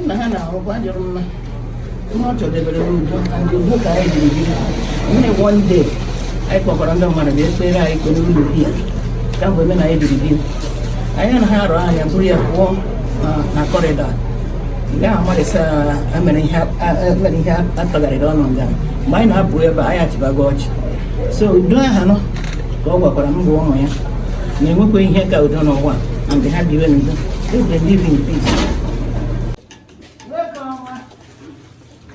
Nna ha na-arụkwa adịrị mma. Ihe ọ chọdebere udo, and udo ka anyị jiri biri. Nne, one day anyị kpọkọrọ ndị mmadụ bịa ekpere anyị ikpe n'ụlọ obi ya. Kamgbe eme na anyị jiri biri, anyị anaghị arụ anya buru ya pụọ na corridor nga amalịsa emere ihe emere ihe atọgharịrị ọnụ nga. Mgbe anyị na-apụ ebe anyị achịbago ọchị. So udo aha nọ ka ọ gwakwara m bụ ụmụ ya na-enwekwa ihe ka udo n'ụwa, and ha biwe n'udo. They live in peace. Nwoke ọma,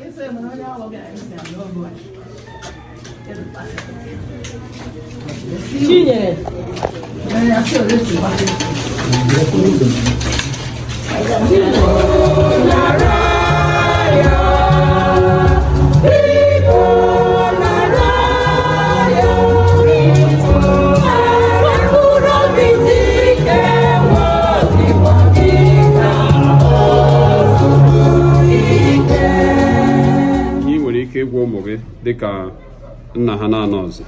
ese mere onye ọrụ bịara isi a n'oge a. Chinyere. Ee, asị ole si gba. Ihe ị nwere ike ịgwa ụmụ gị dịka nna ha na-anọ ọzọ?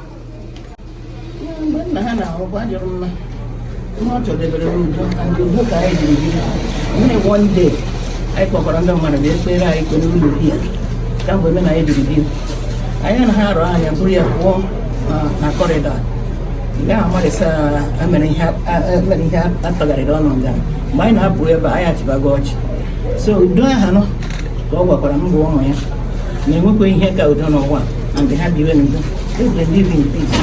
Mgbe nna ha na-arụkwa adịrị mma. Ihe ọ chọdebere udo, and udo ka anyị jiri biri. Nne, one day anyị kpọkọrọ ndị mmadụ bịa ekpere anyị ikpe n'ụlọ obi ya. Kamgbe eme na anyị jiri biri, anyị anaghị arụ anya buru ya pụọ na corridor nga amalịsa emere ihe emere ihe atọgharịrị ọnụ nga. Mgbe anyị na-apụ ebe anyị achịbago ọchị. So udo aha nọ ka ọ gwakwara m bụ ụmụ ya na-enwekwa ihe ka udo n'ụwa, and ha biwe n'udo. They live in peace.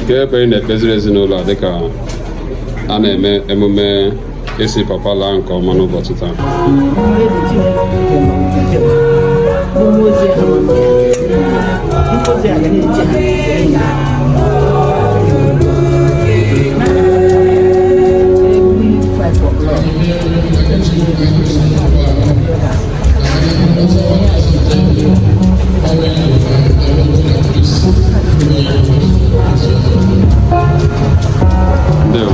Ka ebe ị na-ekpeziri ezinụlọ a dịka a na-eme emume isi papa laa nke ọma n'ụbọchị taa? Eze Chineke nọ nke n'ụmụ ozi ha nọ ndị ozi a ga na-eche ha niile. Every 5 o'clock. Ndewo.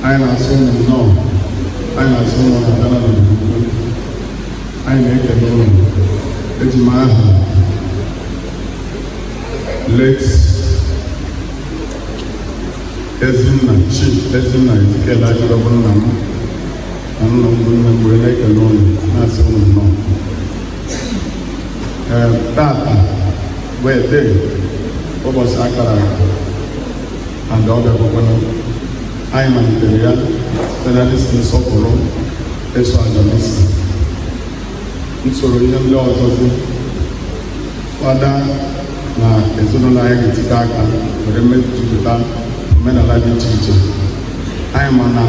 Anyị na-asụ ụnụ nnọọ. Anyị na-asụ ụnụ na abịala n'obodo ukwu. Anyị na-ekele ụnụ. Eji m aha late Ezinna, Chief Ezinna Ezekiel Ajụrụ, bụ nna m na nna m bụ nne m, wee na-ekele ụnụ, na-asị ụnụ nnọọ. Ee, tata bụ ede ụbọchị akara aka and ọ bịakwakwana. Anyị malitere ya site na isi nsọpụrụ ịsọ aja misa, usoro ihe ndị ọzọzi. Fada na ezinụlọ anyị ga-etite aka were mejupụta omenala dị iche iche. Anyị ma na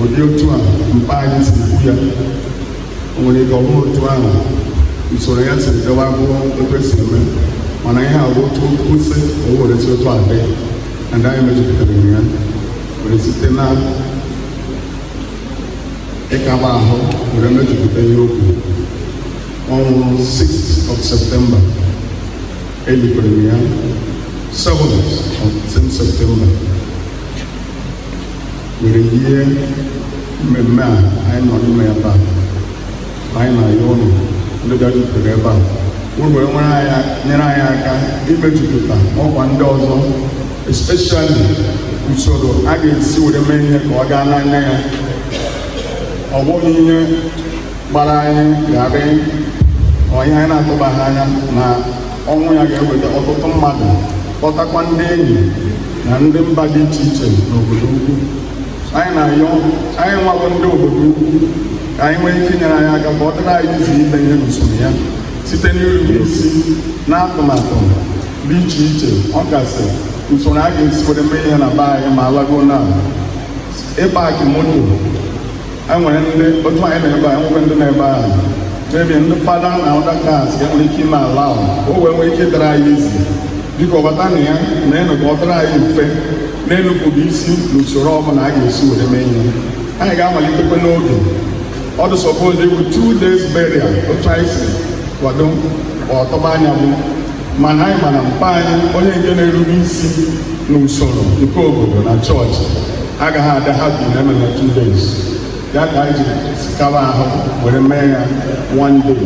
ụdị otu a mkpa anyị si kwu ya, o nwere ike ọ bụghị otu ahụ usoro ya siri dọba bụ otu esi eme, mana ihe a bụ otu kwụsị o were si otu a dị, and anyị mejupụtara ya were site na ịkaba ahụ were mejupụta ihe okwu. Ọ nwụrụ 6th of September, elikwere ya 7th of same September, were yie mmemme a anyị nọ n'ime ya taa. Anyị na-ayọ ụnụ ndị bịajutere ebe a, unu wee nwere anyị, nyere anyị aka imejupụta ọkwa ndị ọzọ, especially usoro a ga-esi were mee ihe ka ọ gaa n'anya ya. Ọ bụghị ihe gbara anyị gharị ọ, ihe anyị na-atụbaghị anya na ọnwụ ya ga-eweta ọtụtụ mmadụ, kpọtakwa ndị enyi na ndị mba dị iche iche n'obodo ukwu. Anyị na-ayọ anyị nwabụ ndị obodo ukwu ka anyị nwee ike inyere anyị aka ka ọ dịrị anyị izu ime ihe n'usoro ya site n'irube isi na atụmatụ dị iche iche, ọ kasị usoro a ga-esi were mee ihe na be anyị. Ma alago na ịpark moto, e nwere ndị otu anyị na-ebe a, enwekwe ndị na-ebe ahụ, maybe ndị fada na other cars ga-enwere ike ime ala ahụ ka o wee nwee ike ịdịrị anyị izi. Biko bata na ya na ka ọ dịrị anyị mfe na-enupụghị isi n'usoro ọbụla a ga-esi were mee ihe. Anyị ga-amalitekwa n'oge. Ọ dị suppose ịbụ 2 days burial otu anyị si kwado ọtọba anya bụ, mana anyị mana mpa anyị, onye nke na-erube isi n'usoro nke obodo na chọọchị, agaghị adị happy na emere 2 days ya. Ka anyị jiri sikaba ahụ were mee ya one day,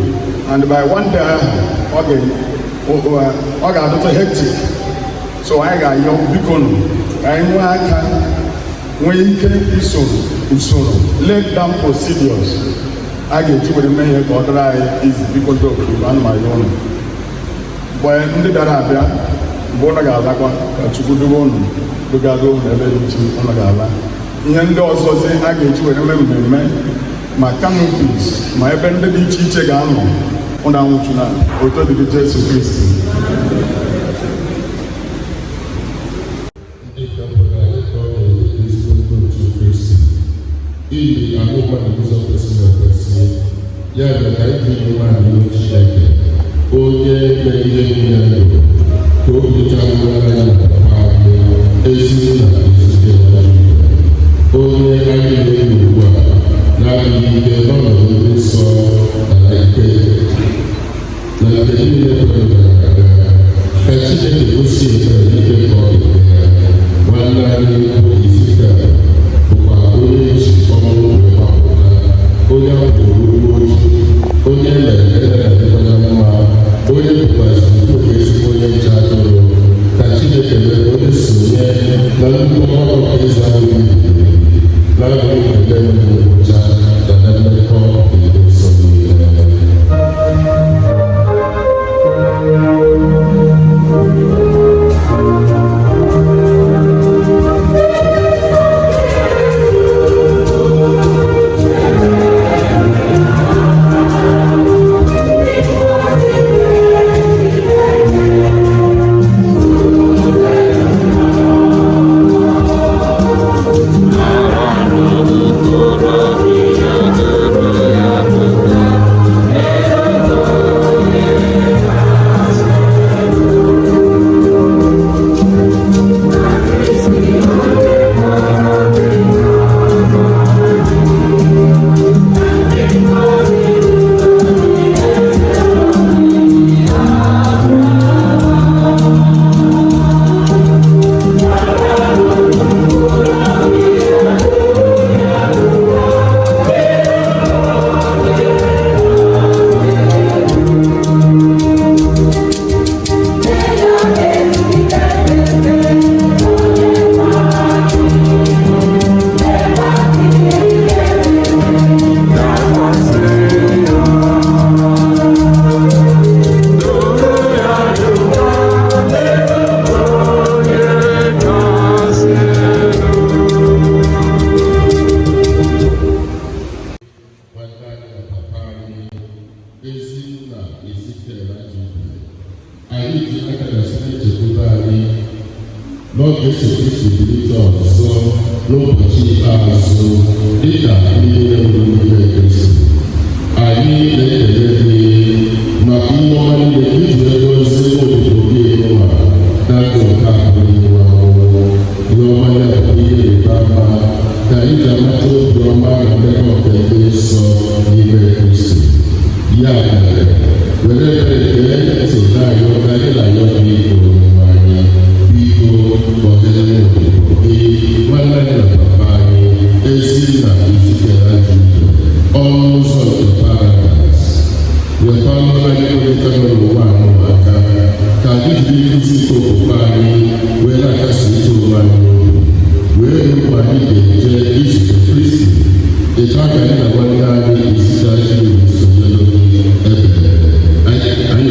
and by one day ahụ ọ ga-adịtụ hectic. So anyị ga-ayọ, biko nụ, ka anyị nwee aka nwee ike isoro usoro laid down procedures a ga-eji were mee ihe ka ọ dịrị anyị izi. Biko ndị obodo, ana m ayọ ụnụ. Mgbe ndị bịara abịa, mgbe ụnụ ga-alakwa, ka Chukwu dube ụnụ, dugado ụnụ ebe dị iche ụnụ ga-ala. Ihe ndị ọzọzi a ga-eji were mee mmemme, ma canopies, ma ebe ndị dị iche iche ga-anọ, ụnụ anwụchuna. Oto dịrị Jesu Kristi. Ndị nke kwere anyị ka ọ na-erube ezigbo ndị otu Kristi iyi ahụ mmadụ n'ụzọ kwesịrị ekwesị. Ya mere, ka anyị ji umeala rịọ Chineke, onye mere ihe niile ndụ, ka o bilite nwanne anyị na papa anyị, ezi nna Ezikiel, onye anyị na-enyo ugbu a na-adịghị ike n'ọnọdụ ndị nsọ na ike na nke niile kwere gara aga. Ka Chineke gosi ebere n'ike nke ọ ga-eme ya. Nwanne anyị bụ Ezikiel bụkwa onye ji ọnwụ wee gbapụta, onye a kwụrụ ụgwọ ojii, onye e mere ka ebe na-adịkwa na mma, onye bụkwazị oge ezigbo onye nche atụrụ. Ka Chineke mee ka onye sonye na nnukwu ọgbakọ nke eze ahụ ebighị ebi, na-abụghị nke ndị ngwụcha na na mmekọ nke ndị nsọ niile. Nwanne anyị na papa anyị, ezi nna Ezikiel Ajibe, anyị ji aka na site nchekwube anyị n'oge Jesu Kristi bilite ọzọ n'ụbọchị ikpeazụ, dịka ndị niile nwere n'ime Kristi. Anyị na-ekele gị maka ihe ọma niile ka iji wee gọzie odibo gị nwa na ndụ nke ahụ n'ihu ọnwụ. Ihe ọma ya bụ ihe ịrịba ama ka anyị ji amata obi ọma na mmekọ nke ndị nsọ n'ime Kristi. Ya mere, were ebere gee ntị na-arịọ ka anyị na-arịọ gị, Onyenwe anyị. Biko gọziere odibo gị, nwanne anyị na papa anyị, ezi nna Ezikiel Ajibe, ọnụ ụzọ nke paradaịs. Wekwanụ anyị onye nọ n'ụwa anụ aka, ka anyị jiri nkuzi nke okwukwe anyị wee na-akasi ike onwe anyị obi, wee ruo mgbe anyị ga-eje izute Kristi, etu aka anyị na nwanne anyị Ezikiel Ajibe sonyere ebere anyị.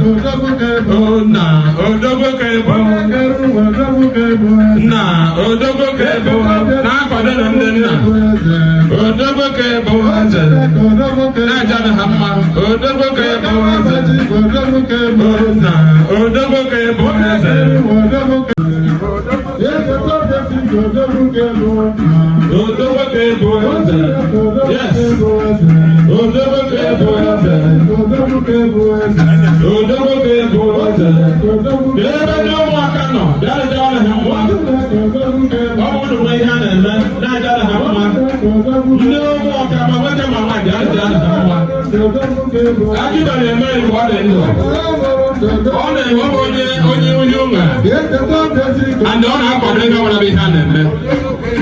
Nna odogwu ka ịbụ. Nna odogwu ka ịbụ. Na-akwado na ndị nna. Odogwu ka ịbụ eze. Na-aja ha mma. Odogwu ka ịbụ eze. Nna odogwu ka ịbụ eze. Odogwu ka ịbụ eze. Yes. Odogwu ka ịbụ eze. Odogwu ka ịbụ eze. Bịa ebe ndị ụmụaka nọ, bịa rịjara ha mma. Ọ bụrụ na ihe a na-eme, na-ajara ha mma. Ndị ụmụaka ma nwoke ma nwaanyị, bịa rịjara ha mma. Ajụba na-eme mgbe ọ dị ndụ. Ọ na-enwe onye onye onye ụmụ and ọ na-akwado ego ọbụla bụ ihe a na-eme.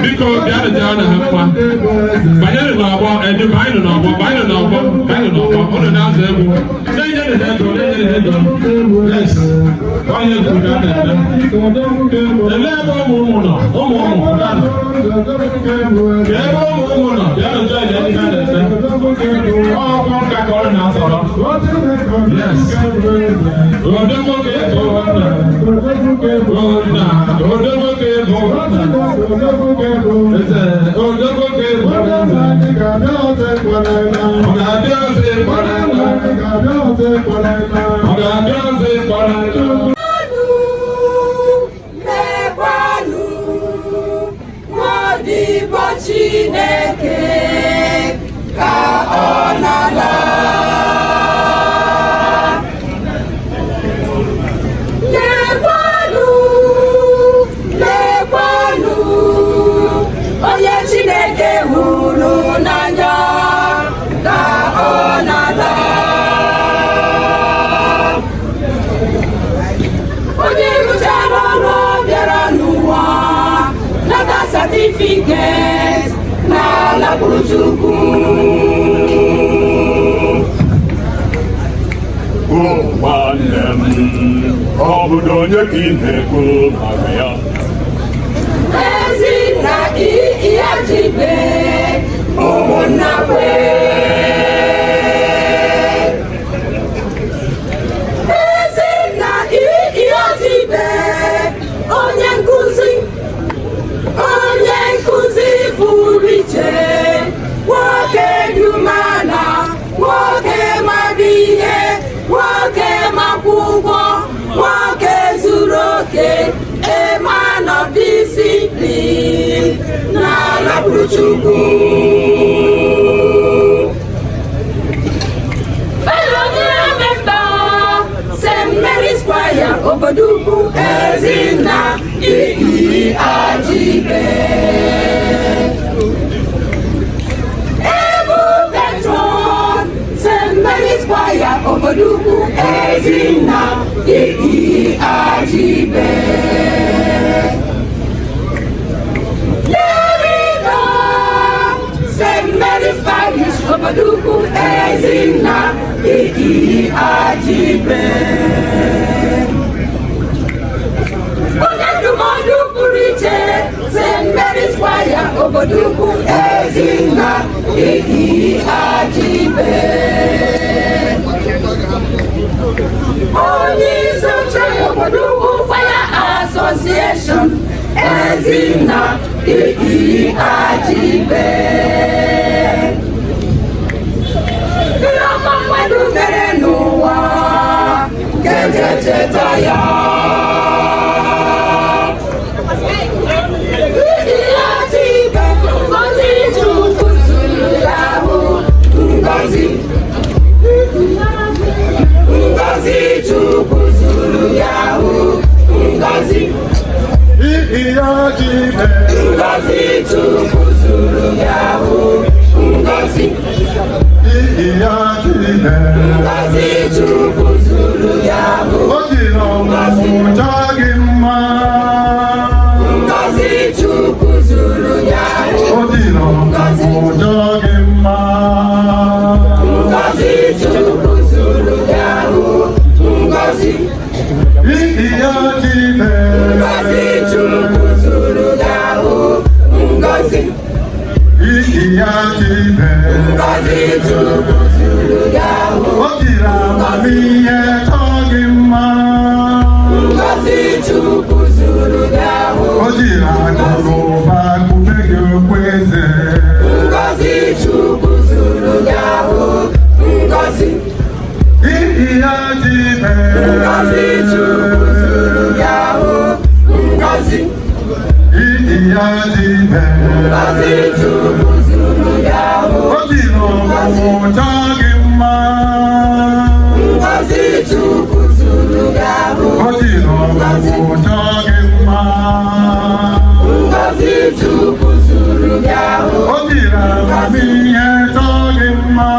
Biko bịa rịjara ha mma. Banyere n'ọgbọ, edu banyere n'ọgbọ, banyere n'ọgbọ, banyere n'ọgbọ. Unu na-azụ egwu. Na-enyere ha ego, na-enyere ha ego. Yes. Onye kwuru ka a na-eme. Elee ebe ụmụ ụmụ nọ? Ụmụ ụmụ pụtanụ. Ka ebe ụmụ ụmụ nọ, bịa nụ join ihe a na-eme. Ọkwụ nka ka ọ na-asọrọ. Yes. Odogwu ka ịbụ nna. Nna, odogwu ka ịbụ nna. Eze, odogwu ka ịbụ nna. Ọ ga-abịa ọzọ ịkpọrọ nna. Ọ ga-abịa ọzọ ịkpọrọ nna. Lekwanụ nwodibo Chineke ka ọ na-ala. Lekwanụ, lekwanụ onye Chineke hụrụ n'anya ka ọ na-ala. Onye rụchara ọrụ bịara n'ụwa nata certificate na alakwuru Chukwu. Nwanne m, ọ bụdo onye ka ị na-ekwu maka ya? Ezinna Iyajibe, ụmụnna kwe. Ezinna Iyajibe, onye nkụzi, onye nkụzi pụrụ iche, nwoke dị umeala, nwoke mara ihe, nwoke makwa ụgwọ, nwoke zuru oke, a man of discipline, na-alakwuru Chukwu. Fellow member, St. Mary's Choir, obodo ukwu, Ezinna Iyajibe. Ebu patron, St. Mary's Choir, obodo ukwu, Ezinna Iyajibe. Lerida, St. Mary's Parish, obodo ukwu, Ezinna Iyajibe. Onye ndụmọdụ pụrụ iche, St. Mary's Choir, obodo ukwu, Ezinna Iyajibe. Onye isi oche obodo ukwu Fire Association, Ezinna Iyajibe. Ihe ọma mmadụ mere n'ụwa ga-eje cheta ya. Iyajibe, ngozi Chukwu zuru ya ahụ, ngozi. Ngozi Chukwu zuru ya ahụ, ngozi. Iyajibe. Ngozi Chukwu zuru ya ahụ, ngozi. Iyajibe. Ngozi Chukwu zuru ya ahụ. O jiri ọmụmụ chọọ gị mma. Ngozi Chukwu zuru ya ahụ. O jiri ọmụmụ chọọ gị mma. Ngozi Chukwu zuru ya ahụ, ngozi. Iyajibe. Ngozi Chukwu zuru ya ahụ, ngozi. Iyajibe. Ngozi Chukwu zuru ya ahụ. O jiri amamihe chọọ. Ngọzi Chukwu zuru gị ahụ. O jiri ọmụmụ chọọ gị mma. Ngọzi Chukwu zuru gị ahụ. O jiri ọmụmụ chọọ gị mma. Ngọzi Chukwu zuru gị ahụ. O jiri amamihe chọọ gị mma.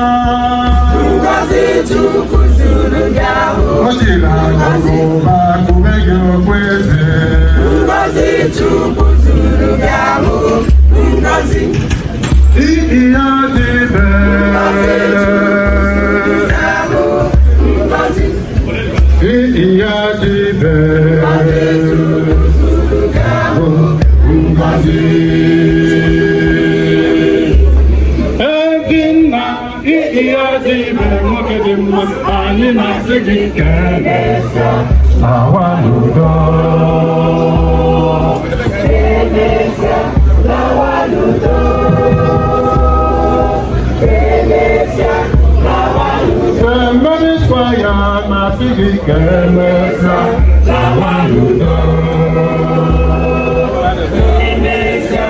Ngọzi Chukwu zuru gị ahụ. O jiri akụnụba kpube gị okpueze. Ngọzi Chukwu zuru gị ahụ. Ngọzi. Ihi ya dị ibe. Ngọzi Chukwu zuru gị ahụ. Ngọzi. Ihi ya dị ibe. Ngọzi Chukwu zuru gị ahụ. Ngọzi. Ezinna, ihi ya dị ibe, nwoke dị mma, anyị na-asị gị ka emesịa lawa n'udo. Emesịa lawa n'udo. Emesịa lawa n'udo. St. Mary's Choir na-asị gị ka emesịa lawa n'udo. Emesịa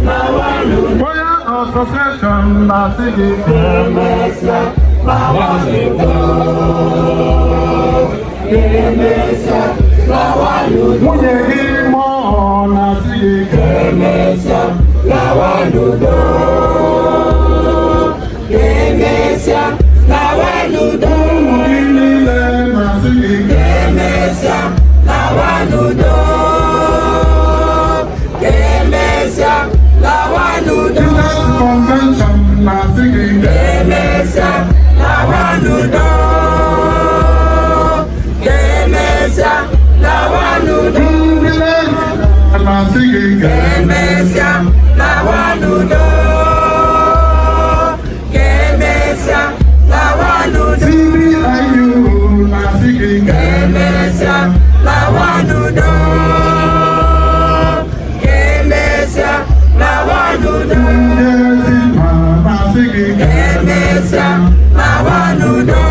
lawa n'udo. Choir Association na-asị gị ka Emesịa lawa n'udo. Emesịa lawa n'udo. Nwunye gị mụọ na-asị gị ka Emesịa lawa n'udo. Emesịa lawa n'udo. Ụmụ gị niile na-asị gị ka Emesịa lawa n'udo. Emesịa lawa n'udo. Leaders Convention na-asị gị ka Emesịa lawa n'udo. Emesịa lawa n'udo. Ndị Levita na-asị gị ka Emesịa lawa n'udo. Emesịa lawa n'udo. CBIU na-asị gị ka Emesịa lawa n'udo. Emesịa lawa n'udo. Ndị Ezinma na-asị gị ka Emesịa lawa n'udo.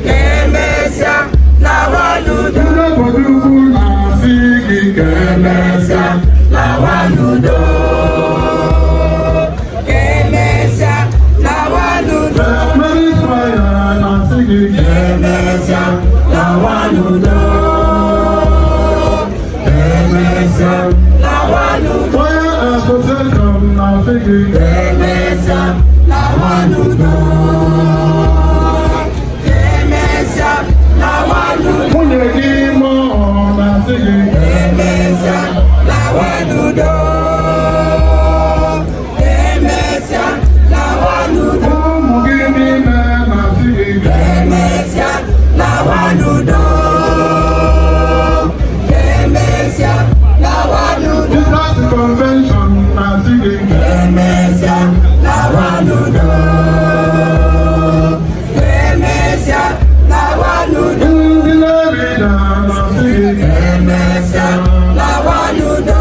Emesịa lawa n'udo. Ndị obodo ukwu na-asị gị ka Emesịa lawa n'udo. Emesịa lawa n'udo. St. Mary's Choir na-asị gị ka Emesịa lawa n'udo. Emesịa lawa n'udo. Choir Association na-asị gị ka Emesịa lawa n'udo. Emesịa lawa n'udo. Nwunye gị mụọ na-asị gị ka Emesịa lawa n'udo. Emesịa lawa n'udo. Ụmụ gị niile na-asị gị ka Emesịa lawa n'udo. Emesịa lawa n'udo. Leaders Convention na-asị gị ka Emesịa lawa n'udo. Emesịa lawa n'udo. Ndị Levita na-asị gị ka Emesịa lawa n'udo.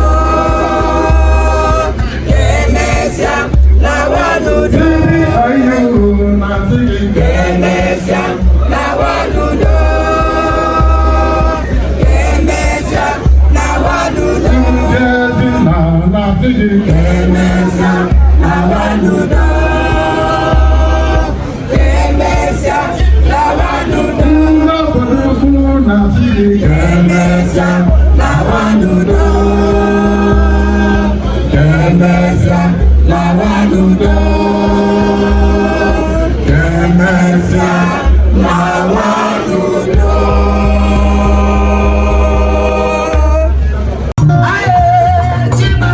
Emesịa lawa n'udo. CBIU na-asị gị ka Emesịa lawa n'udo. Emesịa lawa n'udo. Ndị Ezinna na-asị gị ka Emesịa lawa n'udo. Emesịa lawa n'udo. Ndị obodo ukwu na-asị gị ka Emesịa lawa n'udo. Emesịa lawa n'udo. Emesịa lawa n'udo. Aye, Chima.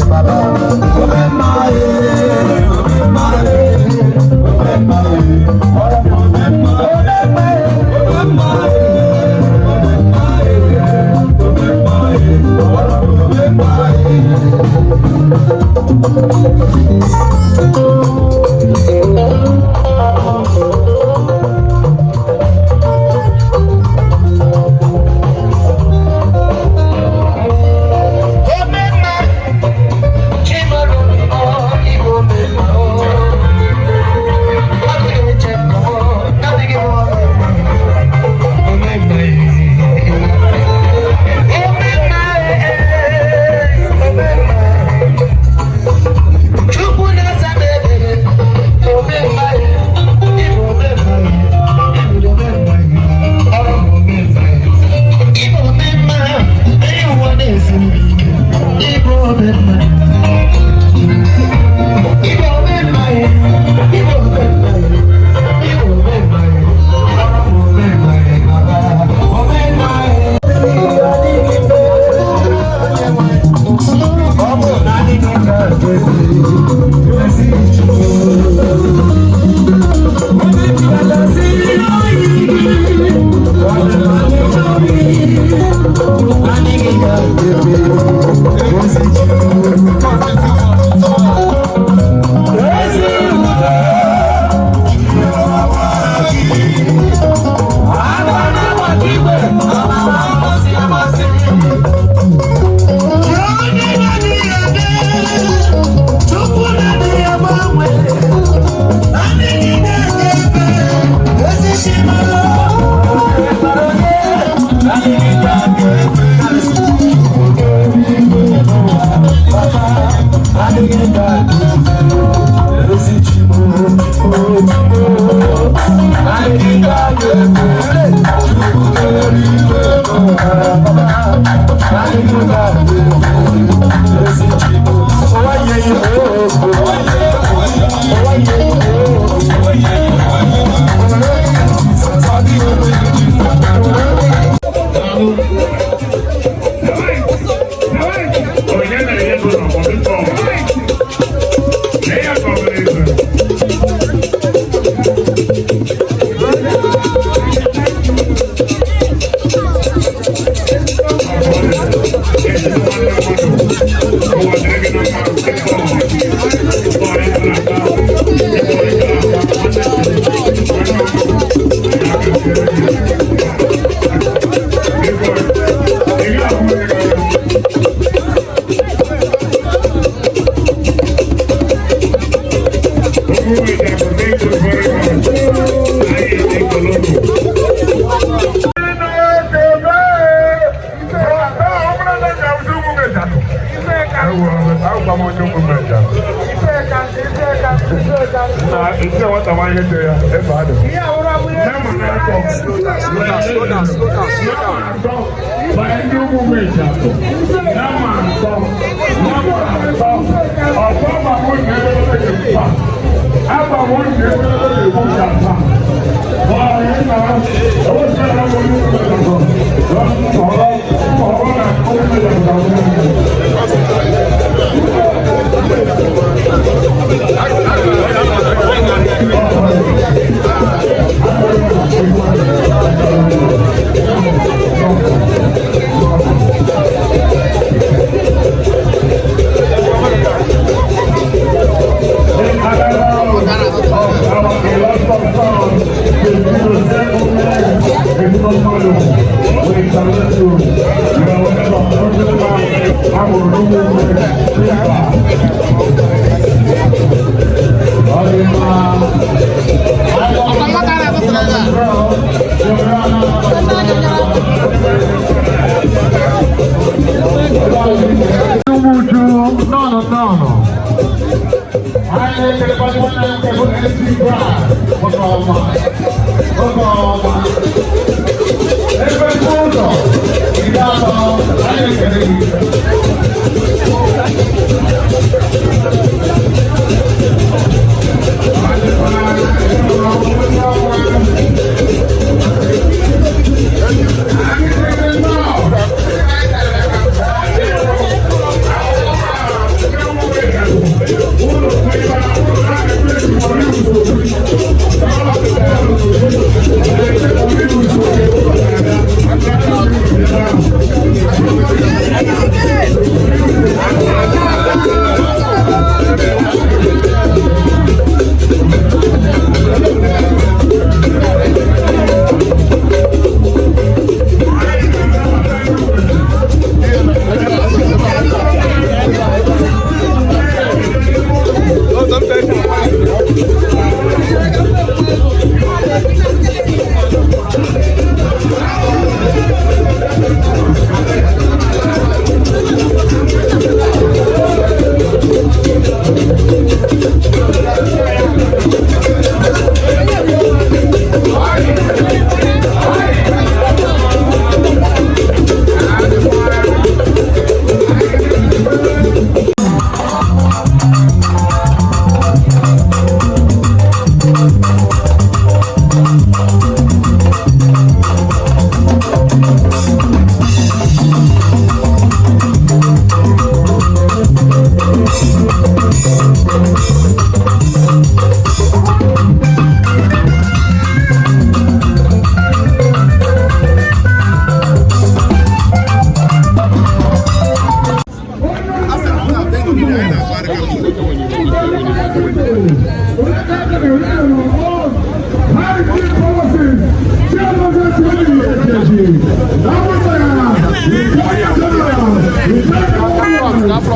Baba.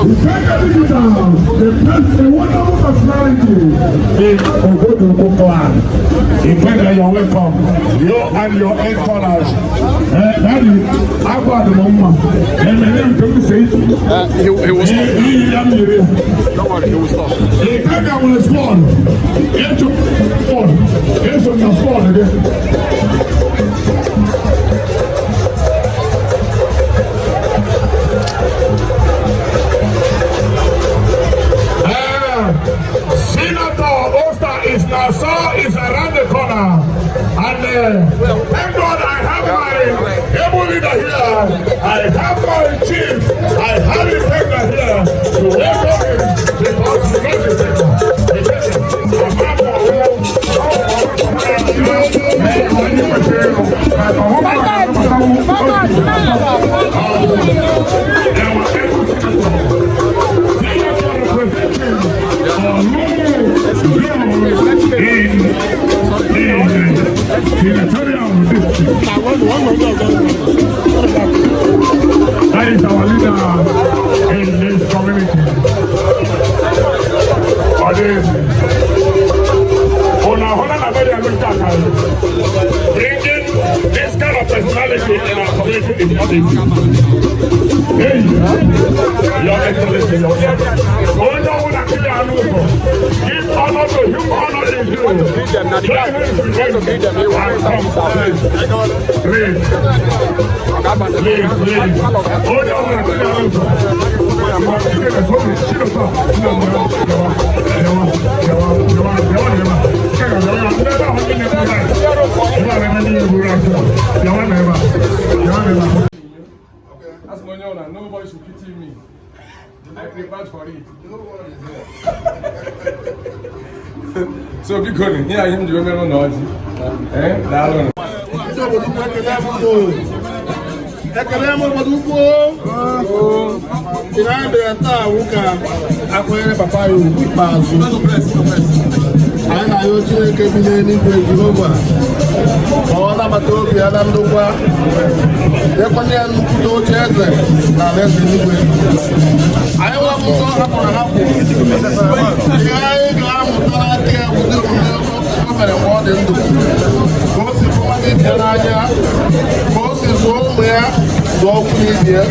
Ikenga Digital, the best, a wonderful personality in Obodoukwu clan. Ikenga, you're welcome. You and your entourage. Daddy, agwa dị m mma. Emere nke m si. He will stop. Iyi ya mmiri. Don't worry, he will stop. Ikenga nwere squad. Eto squad. Eso na squad gị. Senator Oster is Nassau is around the corner. And thank God I have my able leader here. I have my chief. I have Ikenga here to welcome him because he knows Ikenga. In senatorial district. That is our leader in this community. Others, bringing this kind of personality in our community is not easy. Hey, Your Excellency, Your Excellency. Give honor to whom honor is due. Please, please, please. That's my own, and nobody should pity me. I prepared for it. So biko ni, nye anyị m ji omere ụlọ ọjị. Eh, daalụ. Ekele m obodo ukwu. Ihe anyị bịara taa wụ ka akwanyere papa ya ugwu ikpeazụ. Anyị na-ayọ Chineke bi n'eluigwe Jehova ka ọ nabata obi ya na ndokwa, nyekwanye ya nnukwute oche eze na alaeze eluigwe. Anyị nwa bụ ụzọ hapụrụ ahapụ. Ihe anyị ga-amụta n'aka ya bụ ụdị omume o mere mgbe ọ dị ndụ, ka o si fụ nwanne ibe ya n'anya, ka o si zụọ ụmụ ya, zụọ okwu n'ibie,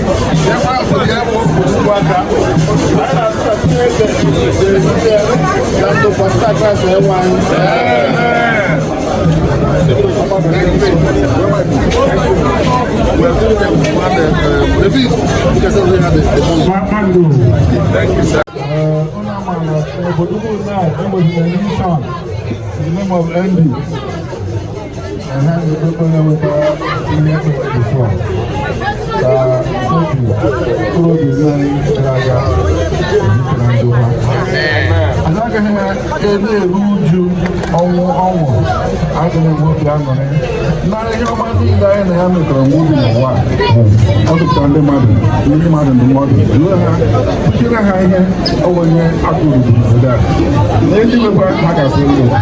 nyekwa obodo ya bụ obodo aka. Anyị na-asị na Chineke ga-edu ya na ndokwa site Kraịst onyenwe anyị. Thank you, sir. In the name of Andy, I have the paper with before. Anaghị eru uju ọnwụ ọnwụ adịghị enwe obi aṅụrị na ihe ọma niile anyị na ya metara mgbe obi n'ụwa. Ọ dụpụtara ndị mmadụ, ndị mmadụ ndụmọdụ, duo ha, kụziere ha ihe onye akụrụ obodo a na eluigwe ha ga-asị ndụ na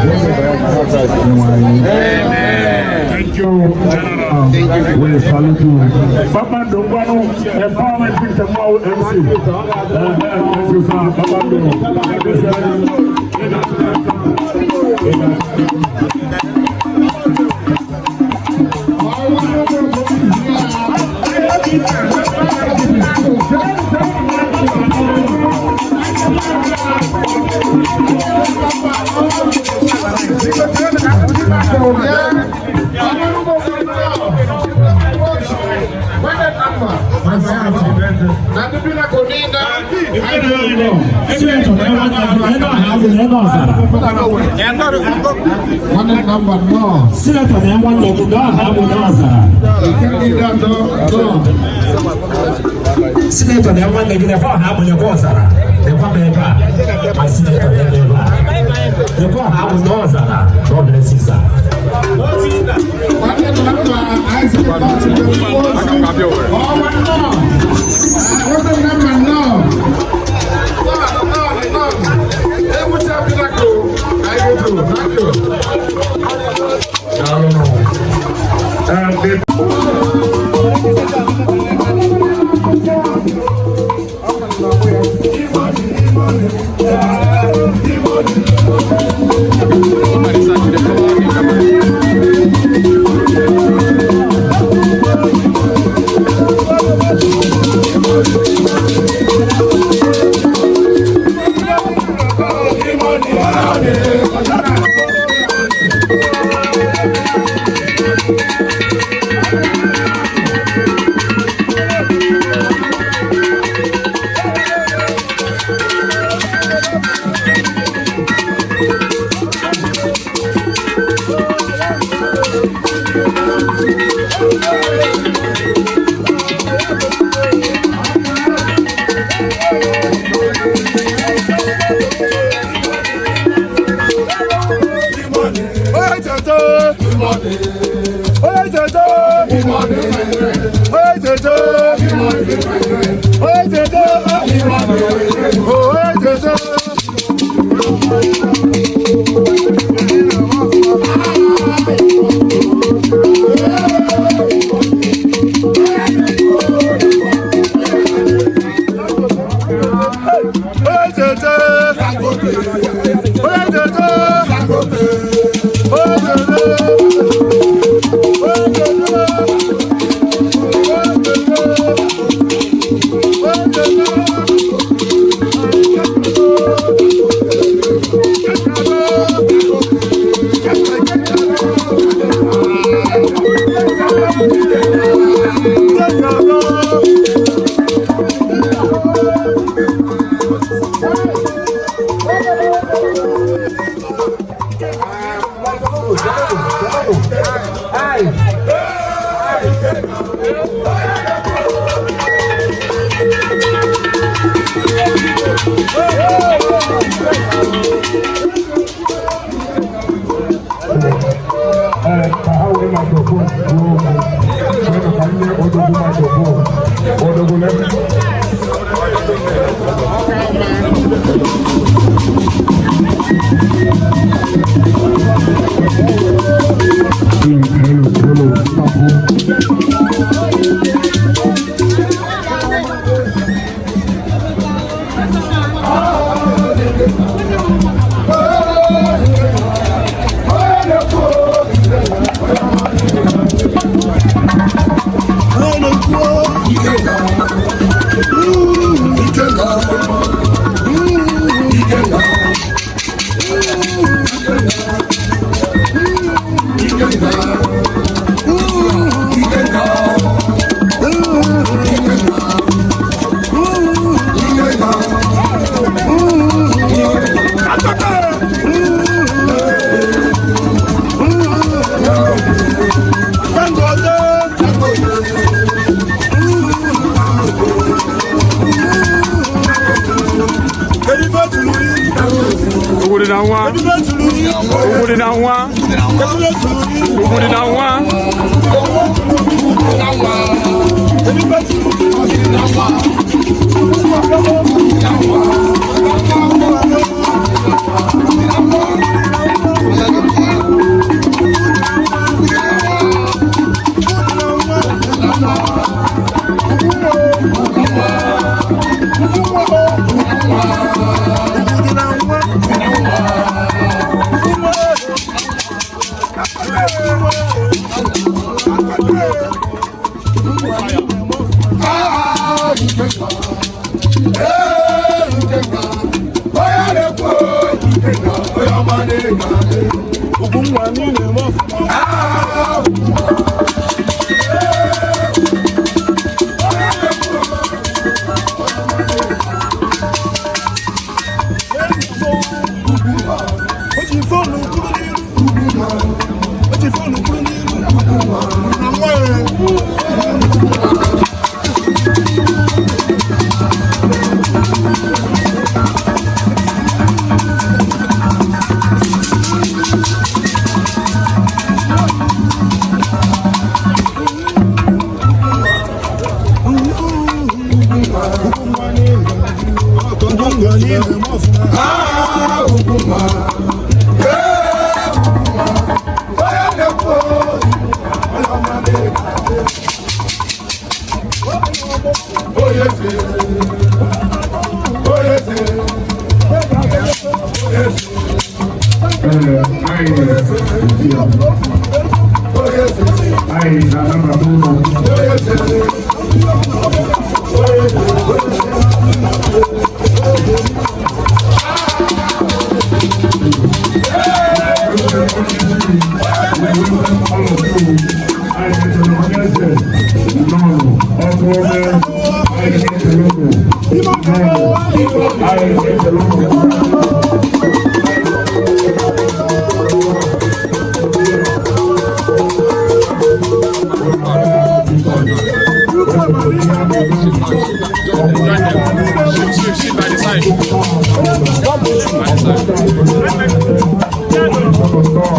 anyị. Thank you, General. We salute you. Babando Ngwanu, Empowerment Victor Mao MC. Thank you, sir. Babando. Sinetọ na nwanne gị gaa ha bụ n'ọzara. Sinetọ na nwanne gị nekwa ha bụ nekwa ọzara. Nekwa m ebe a. Ma sinetọ na ebe a. Nekwa ha bụ n'ọzara. God bless you, sir. Thank you.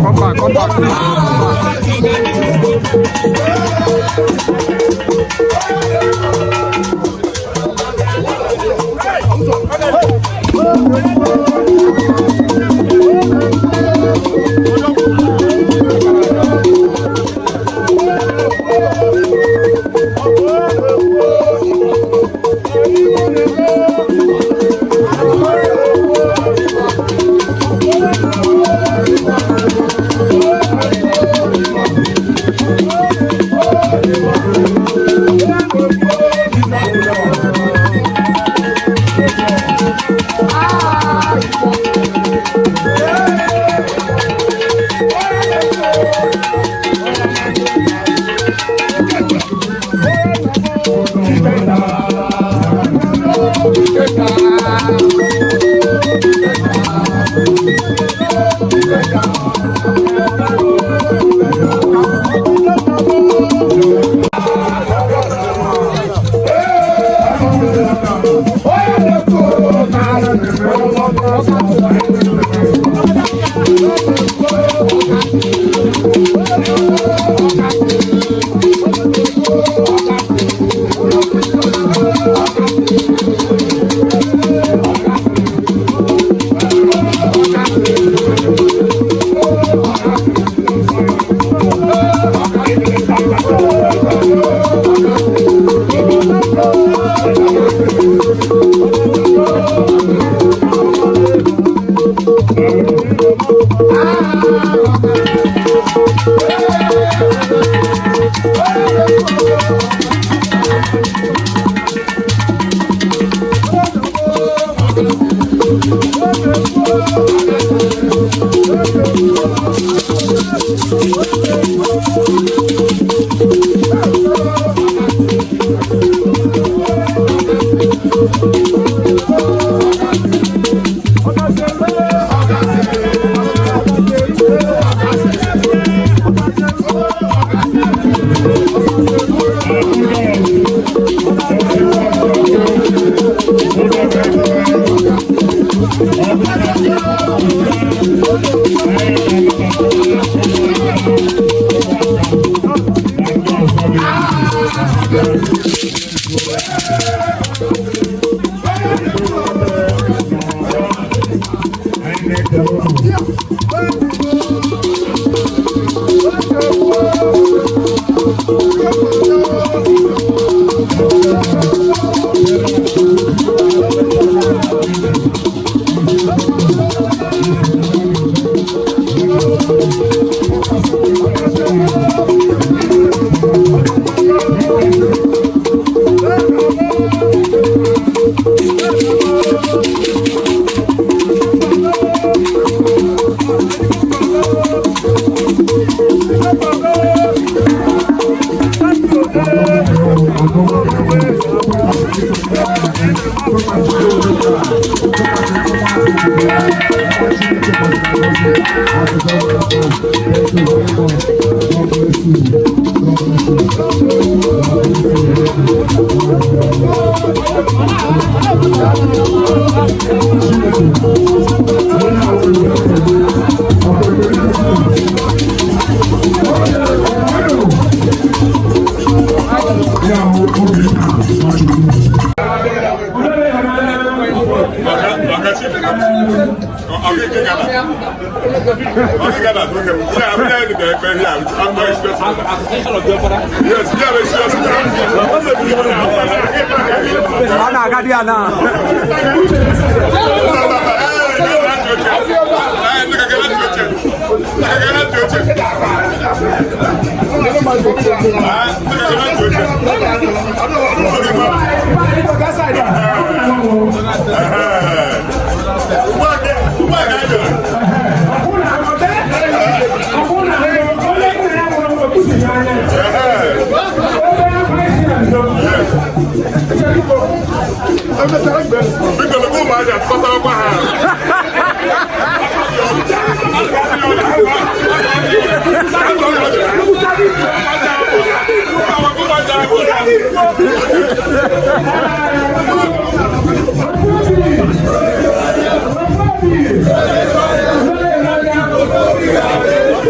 Come back, come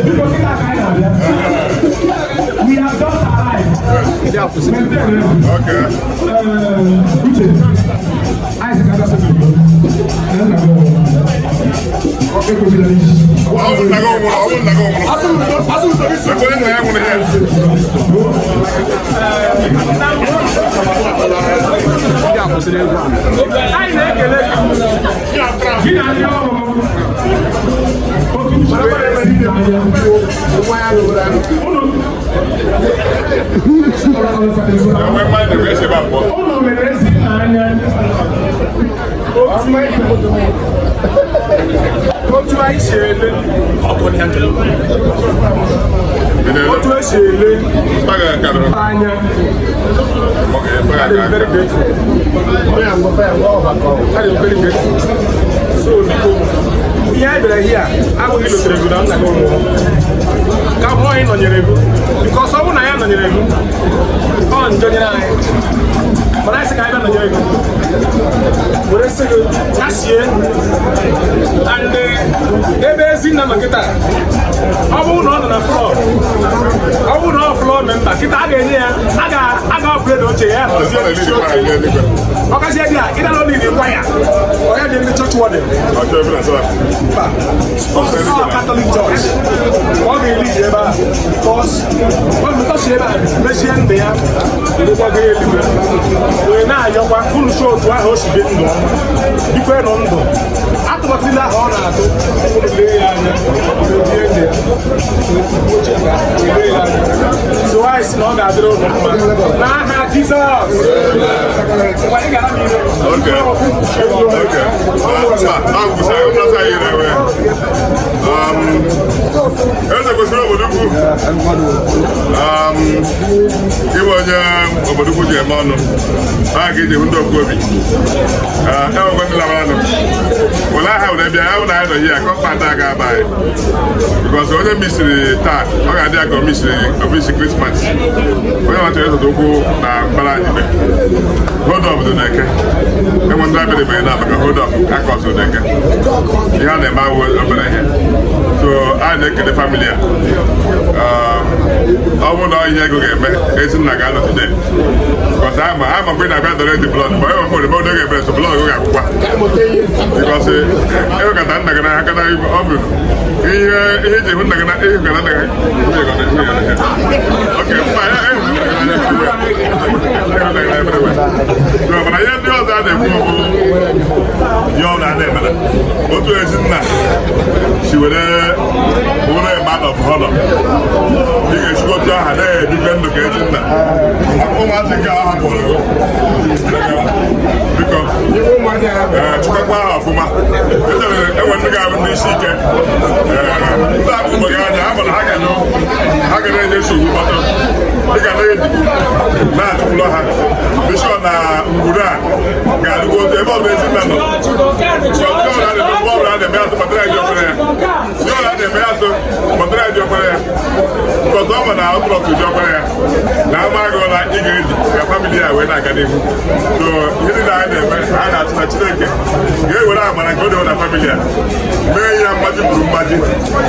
Thank you. We have just arrived. Okay. Uche, Isaac Adasebe. Anyị na-ekele gị na ndị ọrụ ụnụ mere ezi anya otu anyị si ele otu esi ele anya. I'm very grateful. I'm very grateful. So biko, ihe anyị bịara here abụghị ilotere gị na nna gị nwụrụ ka mụ anyị nọnyere gị, because ọ bụrụ na ya nọnyere gị ọ njọ nyere anyị, mana anyị sị ka anyị bịa nọnyere gị were sị gị kasie and ebe Ezinna nọ kịta, ọ bụrụ na ọ nọ na floor, ọ bụrụ na ọ floor member kịta, a ga-enye ya a ga-upgrade oche ya nọzie n'isi oche ọkazie dị a ịda na olili kwa ya ọ ya dị ndị church warden. Mba, ọ Catholic Church ọ ga-eli ji ebe a, because ọ mụtachi ebe a mechie ndụ ya ndụkwago eluigwe wee na-ayọkwa unu si otu ahụ o si dị ndụ bikwe nụ ndụ atụmatụ niile ahụ ọ na-atụ unu lee ya anya unu bie ndụ ya oche ka lee ya anya. So anyị sị na ọ ga-adịrị unu mma n'aha Jizọs. Ngwa, ị gara n'ihu. Okay. Okay. Eze kwesịrị obodo ukwu iwe onye obodo ukwu ji eme ọnụ a ga-eji hụ ndị okwu obi enwekwe ndị labaranụ were aha were bịa ya bụ na anyị nọ here compound a ga-aba anyị, because onye misiri taa ọ ga-adị ya ka o misiri ofisi Christmas. Onye machọrọ ịzụta ụkwụ na mbara ibe hold up dị n'eke enwe ndị abịrị mere na maka hold up aka ọzọ n'eke ihe a na-eme awụ obere ihe. So anyị na-ekele family a. Ọ bụrụ na ihe ego ga-eme, Ezinna ga-anọ today, because ama mgbe ị na-abịa donate blood, ma enwe mgbe ode ga-eme so blood ga-akwụkwa, because ịhụkata nna gị n'aka na ọ bụ ihe ihe iji hụ nna gị na ịhụkata nna gị. Okay, mba ya ịhụ nna gị n'anya everywhere. So, mana ihe ndị ọzọ a na-ekwu bụ ihe ọ na na-emere otu Ezinna si were bụrụ a man of honor, ị ga-esikwa otu aha na-ebikwe ndụ ka Ezinna ụmụazị nke ahụ hapụrụ gị. Biko chịkwakwa ha ọfụma. Enwe ndị ga-abụ ndị isi ike, ndị akpụkpọ gị anya ha mana ha ga na-enye nsogbu kpọtụ ị ga na-eji na-achụkwụlọ ha bishọ na ngwuru a ga-adịkwa otu ebe ọ bụ Ezinna nọ. Ọ bụla a na-eme atụ kpatara ya ji ọkpara ya, ihe ọ na-eme atụ kpatara ya ji ọkpara ya, because ọ ma na ọ bụrụ ji ọkpara ya na ama agụla ị ga-eji ka family ya wee na-aga n'ihu. So ihe niile anyị na-eme, anyị na-atụ na Chineke ga-ewere amara nke o dewe na family a mee ya mmaji kwuru mmaji,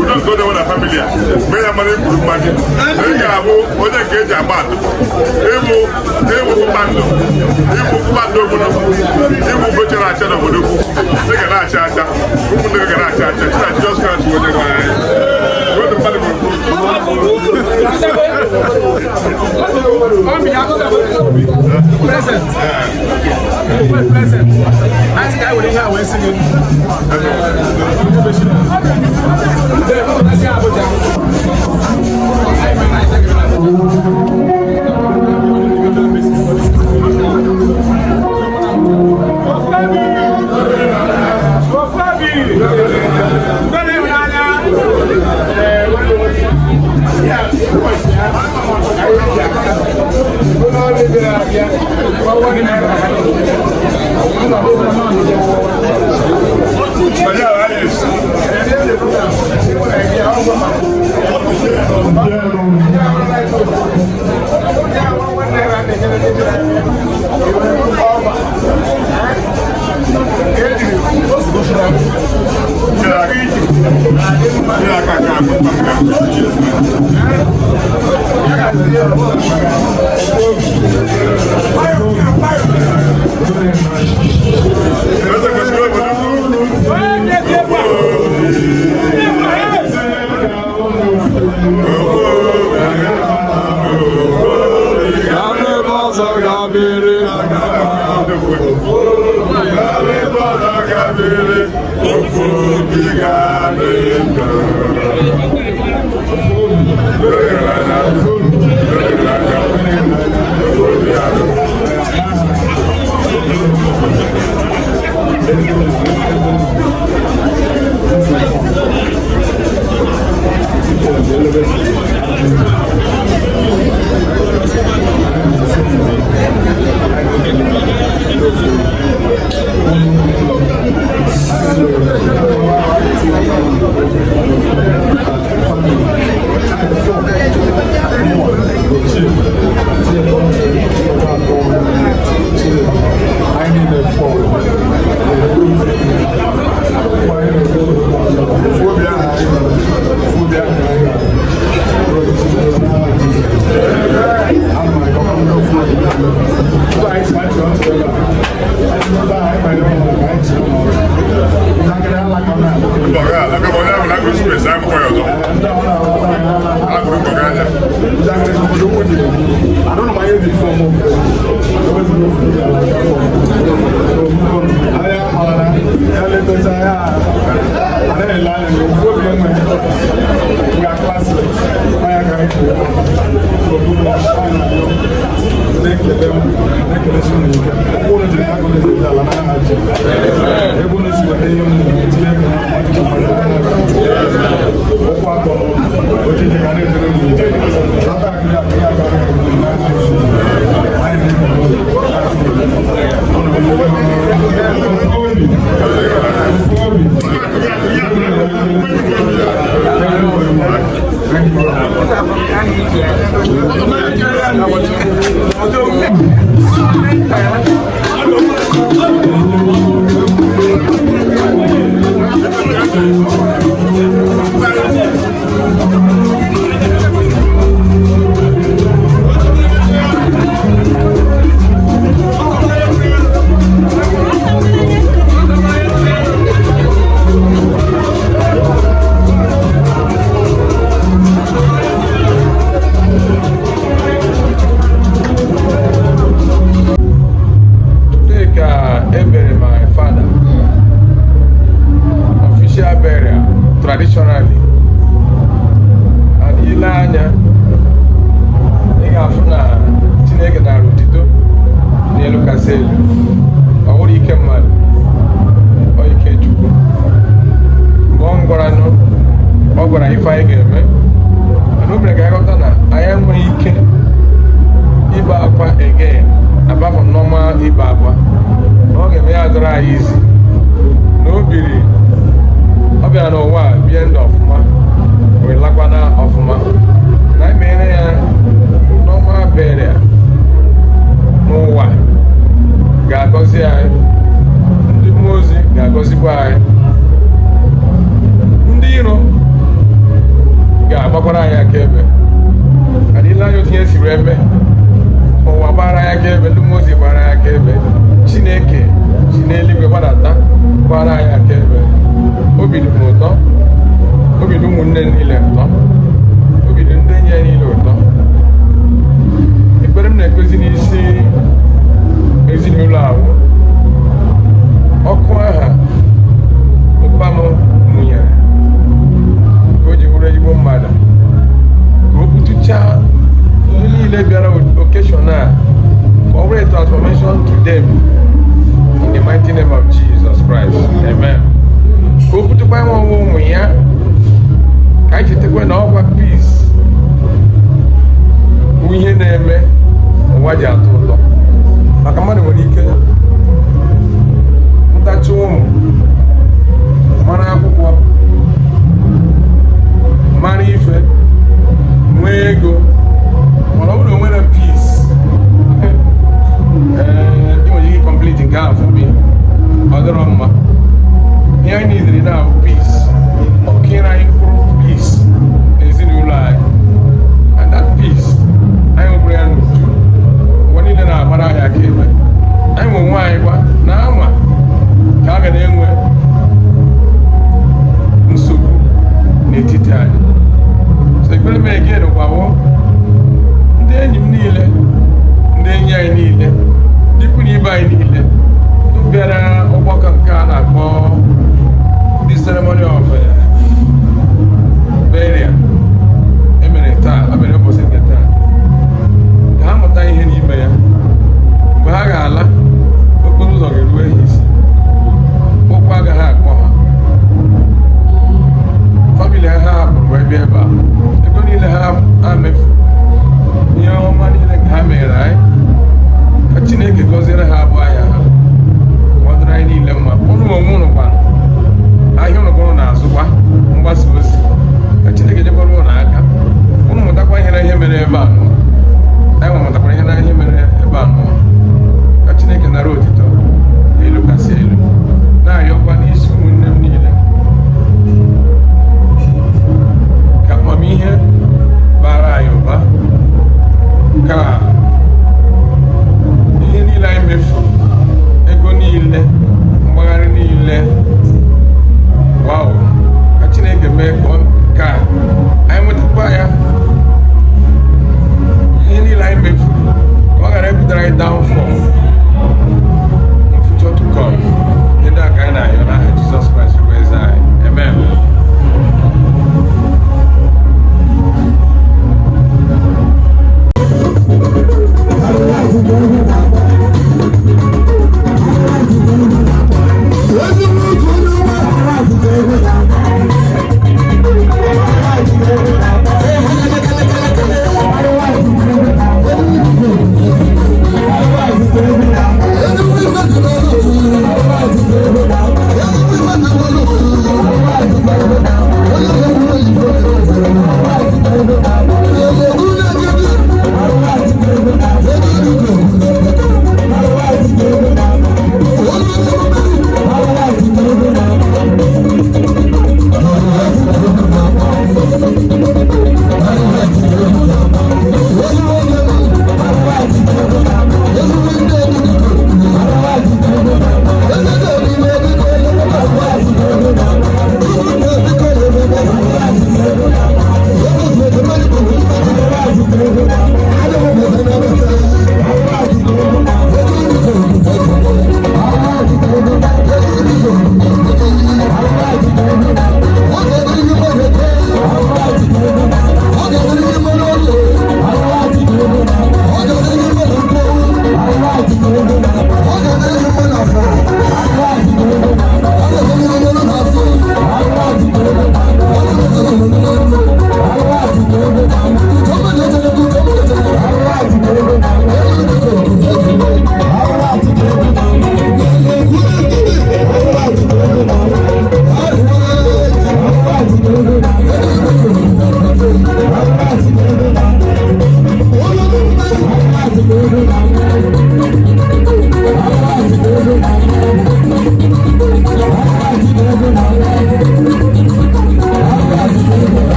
udo nke o dewe na family a mee ya mmaji kwuru mmaji. Ị ga-abụ onye nke eji agba atụ ịbụ ịbụ kpakpando, ịbụ kpakpando obodo, ịbụ ugo chara acha n'obodo ukwu. Ị ga na-acha acha, ụmụnne gị ga na-acha acha. Chineke Jizọs Kraịst bụ onye nwe anyị. Otu mmadụ bụ Present. Present. Anyị sị ka anyị were ihe a wee sị gị. Abuja. Traditionally, and ile anya ị ga-afụ na Chineke dara otito n'elu kasị elu. Ọ bụrụ ike mmadụ, ọ ike Chukwu. Mgbe ọ gwaranụ, ọ gwara ife anyị ga-eme, mana o mere ka anyị ghọta na anyị enweghị ike ịba akwa again apart from normal ịba akwa, na ọ ga-eme ya dọrọ anyị izi na o biri. Ọ bịara n'ụwa a bie ndụ ọfụma, wee lakwana ọfụma, na anyị mere ya normal burial n'ụwa ga-agọzi anyị, ndị mmụọ ozi ga-agọzikwa anyị, ndị iro ga-agbakwara anyị akaebe. Adịla anya otu ihe si wee mee, ụwa gbara anyị akaebe, ndị mmụọ ozi gbara anyị akaebe, Chineke si n'eluigwe gbadata gbara anyị akaebe. Obi dị m ụtọ, obi dị ụmụnne niile ụtọ, obi dị ndị enyi ya niile ụtọ. Ekpere m na-ekpezi n'isi ezinụlọ ahụ, ọkụ aha ụpa m mụnyere ka o ji bụrụ ezigbo mmadụ, ka o butuchaa ndị niile bịara occasion a, ka ọ bụrụ a transformation to them in the mighty name of Jesus Christ. Amen. Ka o butukwa nwa ụmụ ya, ka anyị chetakwa na ọkwa peace bụ ihe na-eme ụwa ji atọ ụtọ. Maka mmadụ nwere ike ntachi ụmụ mara akwụkwọ, mara ife, nwee ego, mana ọ bụrụ na o nwere peace, ee, ị nwere ike complete nke ahụ for me, ọ dịrọ mma. Ihe anyị nidiri na peace. Again gwawo ndị enyi m niile, ndị enyi anyị niile, ndị ikwu na ibe anyị niile, ndị bịara ọgbakọ nke a na-akpọ the ceremony of burial emere taa, emere ụbọchị nke taa, ka ha mụta ihe n'ime ya. Mgbe ha ga-ala, okporo ụzọ ga-eruwe ha isi, ụkwụ agaghị akpọ ha. Family ha hapụrụ wee bịa ebe a, ego niile ha mefuru.